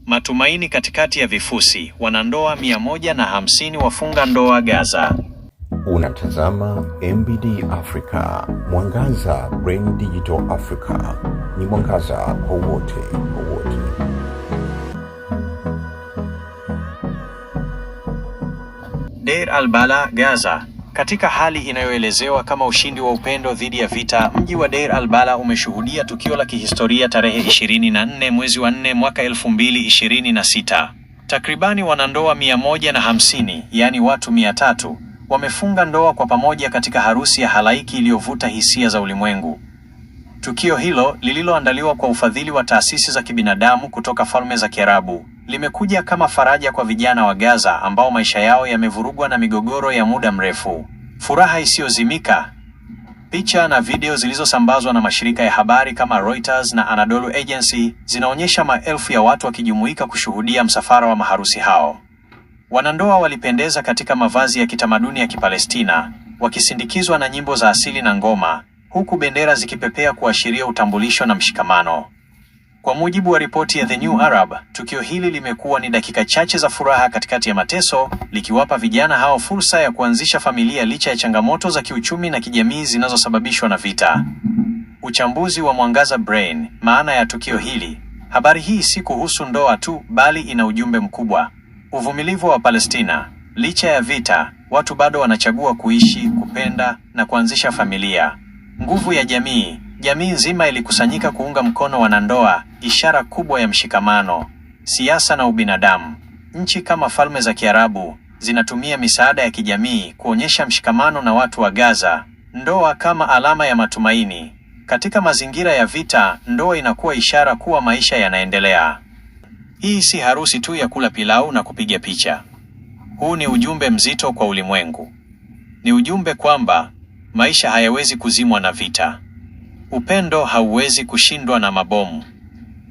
Matumaini katikati ya vifusi, wanandoa 150 wafunga ndoa Gaza. Unatazama MBD Africa, Mwangaza Brain Digital Africa. Ni mwangaza kwa wote, kwa wote. Deir al-Balah, Gaza. Katika hali inayoelezewa kama ushindi wa upendo dhidi ya vita, mji wa Deir al-Balah umeshuhudia tukio la kihistoria tarehe 24 mwezi wa 4 mwaka 2026. Takribani wanandoa 150, yaani watu 300, wamefunga ndoa kwa pamoja katika harusi ya halaiki iliyovuta hisia za ulimwengu. Tukio hilo lililoandaliwa kwa ufadhili wa taasisi za kibinadamu kutoka Falme za Kiarabu limekuja kama faraja kwa vijana wa Gaza ambao maisha yao yamevurugwa na migogoro ya muda mrefu. Furaha isiyozimika. Picha na video zilizosambazwa na mashirika ya habari kama Reuters na Anadolu Agency zinaonyesha maelfu ya watu wakijumuika kushuhudia msafara wa maharusi hao. Wanandoa walipendeza katika mavazi ya kitamaduni ya Kipalestina, wakisindikizwa na nyimbo za asili na ngoma, huku bendera zikipepea kuashiria utambulisho na mshikamano. Kwa mujibu wa ripoti ya The New Arab, tukio hili limekuwa ni dakika chache za furaha katikati ya mateso, likiwapa vijana hao fursa ya kuanzisha familia licha ya changamoto za kiuchumi na kijamii zinazosababishwa na vita. Uchambuzi wa Mwangaza Brain, maana ya tukio hili. Habari hii si kuhusu ndoa tu, bali ina ujumbe mkubwa. Uvumilivu wa Palestina. Licha ya vita, watu bado wanachagua kuishi, kupenda na kuanzisha familia. Nguvu ya jamii. Jamii nzima ilikusanyika kuunga mkono wanandoa, ishara kubwa ya mshikamano. Siasa na ubinadamu. Nchi kama Falme za Kiarabu zinatumia misaada ya kijamii kuonyesha mshikamano na watu wa Gaza. Ndoa kama alama ya matumaini. Katika mazingira ya vita, ndoa inakuwa ishara kuwa maisha yanaendelea. Hii si harusi tu ya kula pilau na kupiga picha. Huu ni ujumbe mzito kwa ulimwengu. Ni ujumbe kwamba maisha hayawezi kuzimwa na vita. Upendo hauwezi kushindwa na mabomu.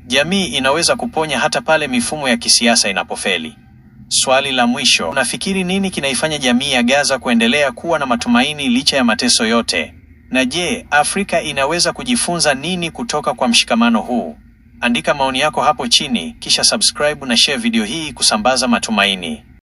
Jamii inaweza kuponya hata pale mifumo ya kisiasa inapofeli. Swali la mwisho, unafikiri nini kinaifanya jamii ya Gaza kuendelea kuwa na matumaini licha ya mateso yote? Na je, Afrika inaweza kujifunza nini kutoka kwa mshikamano huu? Andika maoni yako hapo chini, kisha subscribe na share video hii kusambaza matumaini.